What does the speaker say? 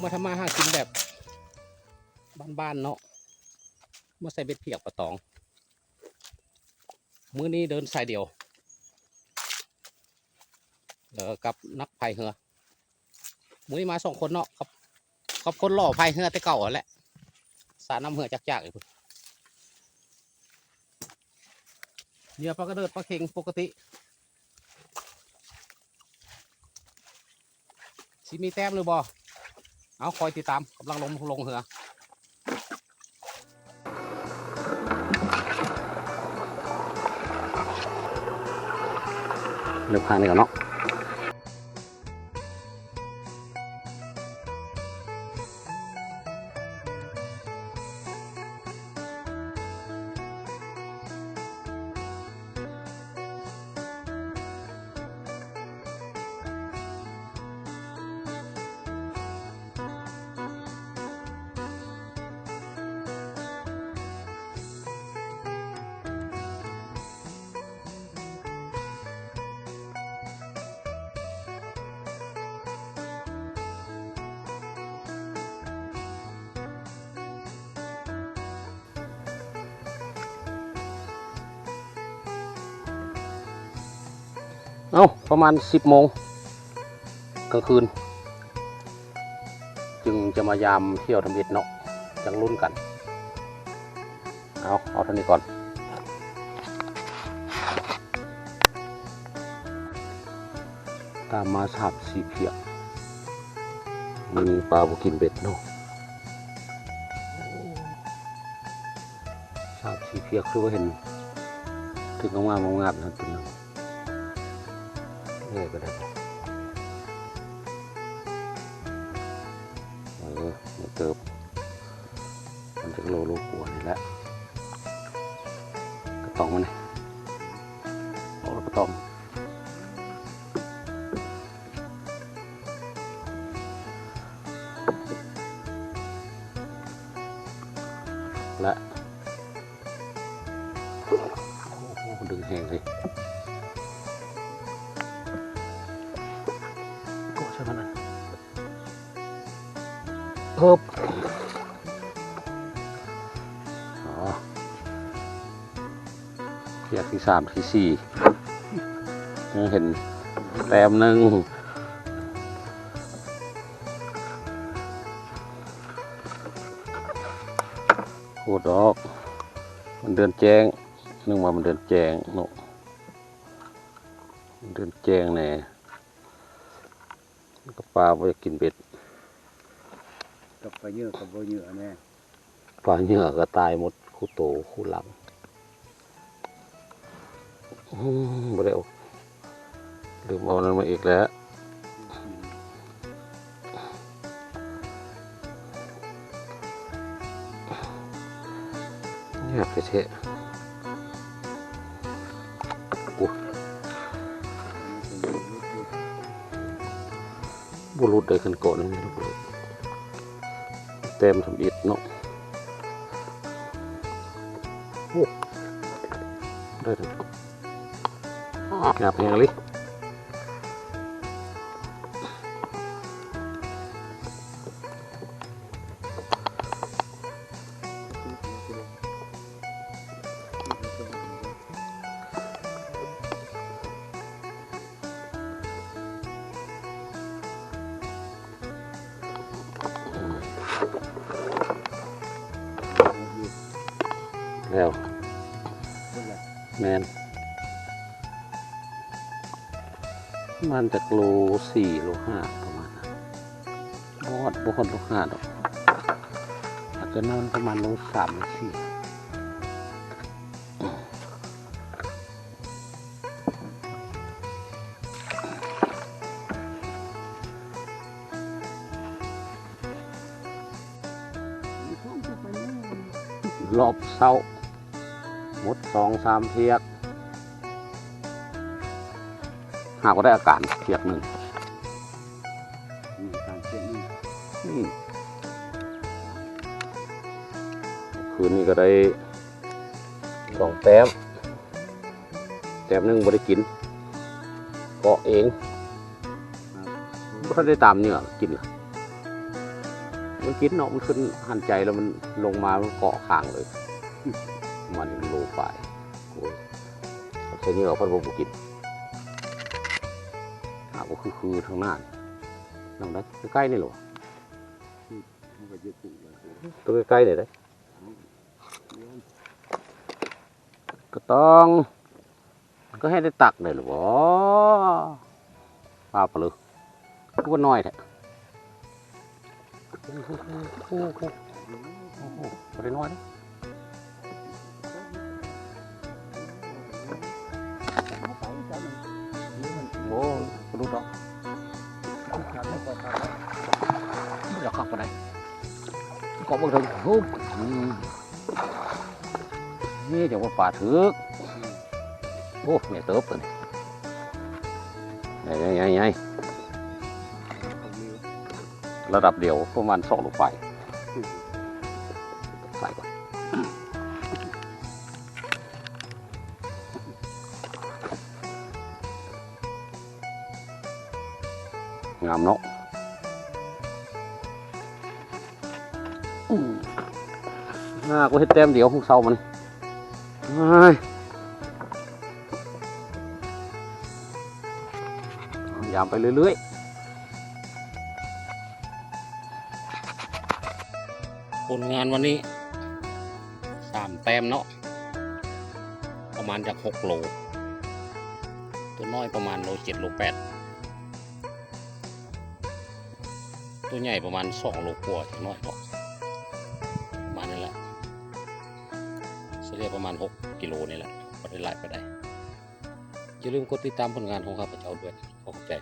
າທຳມາຫາກິນແບບບ້ານໆເນາະ ມາໃສ່ເບັດພຽກປາຕອງ. ມື້ນີ້ເດີນສາຍດຽວ ເອີ ກັບນັກພາຍເຮືອ. ມື້ນີ້ມາສອງຄົນເນາະ ກັບ ກັບຄົນຫຼໍ່ພາຍເຮືອແຕ່ເກົ່າຫັ້ນແຫຼະ ສານ້ຳເຮືອຈັກໆຢູ່ພຸ້ນ. ເຫຍື່ອປາກະເດີດ ປາເຂັງປົກກະຕິ. ຊິມີແຕ້ມຫຼືບໍ່? ເອົາ ຄອຍຕິດຕາມ ກຳລັງລົງ ລົງເຮືອ ເລີ່ມຂ້າງນີ້ກ່ອນເນາະ. ເອົ້າ ປະມານສິບໂມງກາງຄືນ ຈຶ່ງຈະມາຢາມທ່ຽວທຳອິດເນາະ ຈັ່ງລຸ້ນກັນ. ເອົາ ເອົາເທົ່ານີ້ກ່ອນ. ຕາມມາສາມສີ່ພຽກ. ມື້ນີ້ປາບໍ່ກິນເບັດເນາະ. ສາມສີ່ພຽກ ຄືວ່າເຫັນຖືກງາມໆ ງາມໆ ນັ້ນຕົວໜຶ່ງ. ເອີ ກໍໄດ້ ເອີ ໃຫຍ່ເຕີບ. ມັນຈັກໂລ ໂລກວ່ານີ້ແຫຼະ ກະຕ່ອງມັນນີ້ ອອກແລ້ວກະຕ່ອງ ແລະ ໂອ້ໂຫ ດຶງແຮງເລີຍ ໂກະໃສ່ມັນນະ. ເອີບ ອໍ ພຽກທີສາມທີສີ່ ຍັງເຫັນແຕ້ມໜຶ່ງ. ໂຫດດອກ ມັນເດືອນແຈ້ງ ນຶກວ່າມັນເດືອນແຈ້ງເນາະ ເດືອນແຈ້ງແດ່. ກະປາບໍ່ຢາກກິນເບັດ ກັບປາເຫຍື່ອກະບໍ່ເຫຍື່ອແນ່ ປາເຫຍື່ອກະຕາຍໝົດຄູ່ໂຕຄູ່ຫຼັງ. ອືມ ບໍ່ໄດ້ເອົາ ລືມເອົານັ້ນມາອີກແລ້ວ. ຍາກແທ້ໆ ໂອ້ ບໍ່ຫຼຸດໄດ້ ຄັນເກາະນີ້ບໍ່ຫຼຸດ ແຕ້ມທຳອິດເນາະ. ໂອ້ ໄດ້ແລ້ວ ຫຍາບແຮງອີ່ຫຼີ. ແລ້ວ ແມ່ນ ປະມານຈັກໂລສີ່ ໂລຫ້າ ປະມານນັ້ນ ບໍ່ຮອດ ບໍ່ຮອດໂລຫ້າດອກ ອາດຈະນອນປະມານໂລສາມ ໂລສີ່. ລອບເຊົ້າ ໝົດສອງສາມພຽກ ຫາກວ່າໄດ້ອາການພຽກໜຶ່ງ ມີອາການພຽກໜຶ່ງ ອືມ ຄືນນີ້ກະໄດ້ສອງແຕ້ມ. ແຕ້ມໜຶ່ງບໍ່ໄດ້ກິນ ເກາະເອງ ບໍ່ທັນໄດ້ຕາມເຫຍື່ອກິນລະ. ມັນກິນເນາະ ມັນຂຶ້ນຫັນໃຈແລ້ວ ມັນລົງມາ ມັນເກາະຄາງເລີຍ ປະມານໂລປາຍ. ໂອ້ຍ ໃສ່ເຫຍື່ອເພິ່ນບໍ່ກິນ. ຫາກບໍ່ຄືໆ ທາງໜ້ານີ້ ນຳໄດ້ ໃກ້ໆ ນີ້ແຫຼະວະ. ໂຕໃກ້ໆ ນີ້ເດ້ ກະຕ້ອງ ກໍໃຫ້ໄດ້ຕັກໄດ້ລະບໍ ປາປະເລີ ຄືວ່ານ້ອຍແທ້. ໂອ້ໂຫ ບໍ່ໄດ້ນ້ອຍເດ້. ໂອ້ ບໍ່ຫຼຸດດອກ ບໍ່ຢາກຄັກປານໃດ. ເກາະເບິ່ງເຖິງ ໂອ້ ອືມ ນີ້ ຈັງວ່າປາຖືກ. ໂອ້ ໃຫຍ່ເຕີບໂຕນີ້ ໃຫຍ່ໆໆໆ ລະດັບດຽວປະມານສອງໂລປາຍ. ໃສ່ກ່ອນ. ງາມເນາະ. ອືມ ໜ້າ ກູເຮັດແຕ້ມດຽວຂອງເຊົ້າມານີ້. ເອີຍ ຍາມໄປເລື້ອຍໆ. ຜົນງານວັນນີ້ ສາມແຕ້ມເນາະ ປະມານຈັກຫົກໂລ. ໂຕນ້ອຍປະມານໂລເຈັດ ໂລແປດ. ໂຕໃຫຍ່ປະມານສອງໂລກວ່າຈັກໜ້ອຍເນາະ ປະມານນີ້ແຫຼະ ສະເລ່ຍປະມານຫົກກິໂລນີ້ແຫຼະ ບໍ່ໄດ້ຫຼາຍປານໃດ. ຢ່າລືມກົດຕິດຕາມຜົນງານຂອງຂ້າພະເຈົ້າດ້ວຍ. ຂໍຂອບໃຈ.